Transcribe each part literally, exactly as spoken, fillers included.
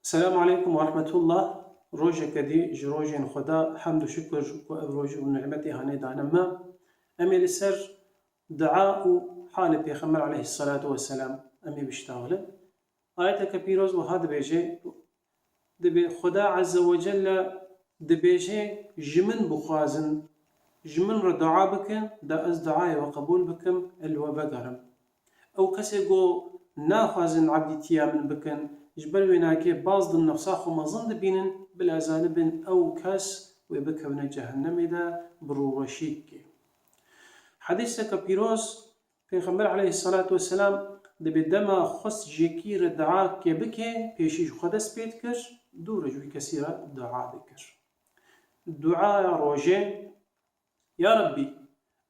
Selamu aleykum ve rahmetullah. Rojeke dî ji rojên Xweda, hemd û şukir ku ev rojî û nimetê hanê dane me. Em ê li ser dua û halê Pêxember aleyhisselatu vesselam em ê biştexilin. Ayeteke pîroz wiha dibêje, dibê Xweda Azze ve Celle dibêje, ji min bixwazin, ji min re dua bikin, da ez duayê we qebûl bikim, ez li we vegerim. Ew kesê ku naxwazin ebdîtiya min bikin, ji ber wê nakê baz din nefsa xwe mezin dibînin, bila zanibin ew kes wê bikevine cehennemê de bi rûreşîkê. Hedîseke pîroz, Pêxember aleyhisselatu vesselam dibê dema xwest ji yekî re duayekê bike, pêşî ji xwe dest pê dikir, dû re ji wî kesî re dua dikir. Duaya rojê, Ya Rebbî,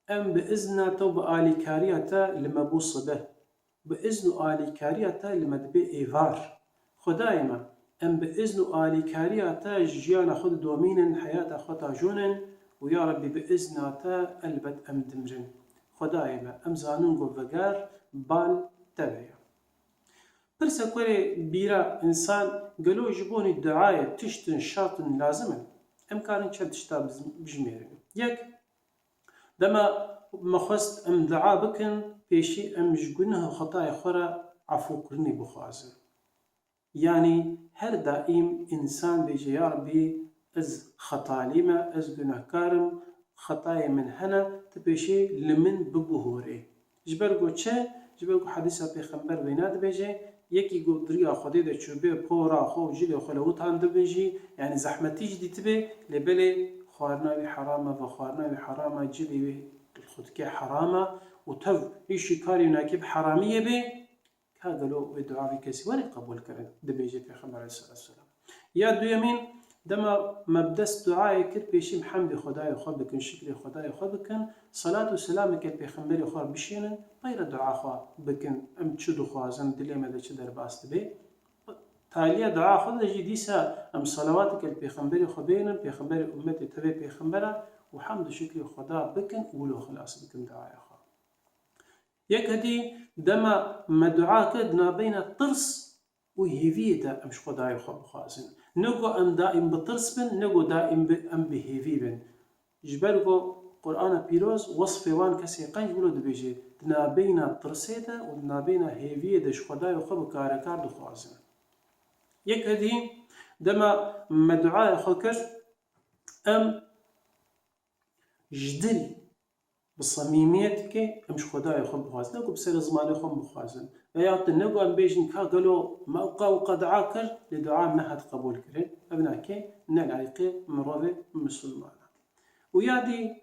em bi izna te û bi alîkariya te li me bû sibe. Bi izn û alîkariya te li me dibe êvar. Xwedayê me, em bi izn û alîkariya te ji jiyana xwe didomînin, heyata xwe tajonin û ya Rebbî bi izna te elbet em dimrin. Xwedayê me, em zanin ku veger bal te ve ye. Pirsek were bîra însan, gelo ji bonî duayê tiştin şart in lazim in? Em karin çend tişta biz-, bijimêrin. Yek, dema me xwest em dua bikin, pêşî em ji guneh û xetayê xwe re efûkirinê bixwazin. Yanî her daîm însan bêje, Ya Rebbî, ez xetalî me, ez gunehkar im, xetayê min hene, tu pêşî li min bibihore. Ji ber ku çi? Ji ber ku hedîsa Pêxember wêna dibêje, yekî ku di riya Xwedê de çûbê, pora xwe û cilê xwe lewitandibin jî, yanî zehmetî jî dîtibê, lê belê xwarina wî heram e, vexwarina wî heram e, cilê wî li xwe dike heram e û tev îşî karê nakê bi heramiyê bê, ka gelo wê dua vî kesî were qebûl kirin, dibêje Pêxember aleyhisselatu vesselam. Ya duyemîn, dema me bi dest duayê kir, pêşî em hemdê Xwedayê xwe bikin, şikrê Xwedayê xwe bikin, selat û selameke li Pêxemberê xwe bişênin, pey re dua xwe bikin, em çi dixwazin, dilê me de çi derbas dibe. Taliya dua xwe de jî dîsa em selawateke li Pêxemberê xwe bênin, Pêxemberê ummetê tevê Pêxember e û hemd û şikrê Xweda bikin û wilo xilas bikin duaya xwe. Yek hedî dema me dua kir, di navbeyna tirs û hêviyê de em ji Xwedayê xwe bixwazin. Ne ku em daîm bi tirs bin, ne ku daîm bi, em bi hêvî bin. Ji ber ku Qur'ana Pîroz wesfê wan kesê qenc wilo dibêje, di navbeyna tirsê de û di navbeyna hêviyê de ji Xwedayê xwe bi karekar dixwazin. Yek hedî dema me duaya xwe kir, em ji dil bi semîmiyeteke em ji Xwedayê xwe bixwazin, ne ku bi serê zimanê xwe bixwazin. Veya tu ne ku em bêjin ka gelo me ew qa û qa dua kir, lê dua em nehat qebûl kirin. Ev nake ne layîqê mirovê misilman e. Û ya dî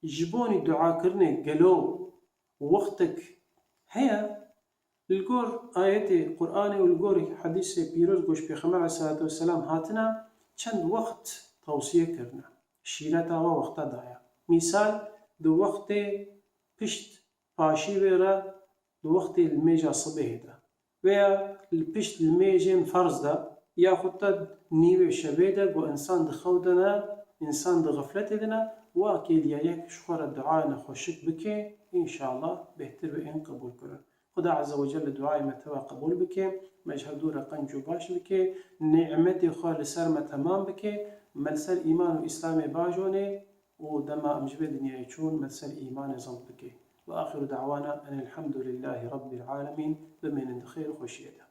ji bonî duakirinê gelo wextek heye, Li gor ayetê Qur'anê û li gor hedîsê pîroz ku ji Pêxember aleyhisselatu vesselam hatine, çend wext tewsiye kirine. Şîreta wa wexta daye. Mîsal, di wextê pişt paşîvê re, di wextê limêja sibehê de. Veya li pişt limêjên ferz de, yaxud da nîvê şevê de ku însan di xew de ne, însan di xifletê de ne, wa kêliya yek ji xwe re duaya nexweşik bike, înşallah bêhtir be ên qebûl kirin. Xuda Azze ve Celle duayê me teva qebûl bike, me ji hevdû re qenc û baş bike, nîmetê xwe li ser me temam bike, me li ser îman û îslamê bajonê û dema em ji vê dinyayê çûn, me li ser îmanê zind bike. Ve axiru da'wana enil hamdulillahî rabbil alemîn. Bimînin di xêr û xweşiyê de.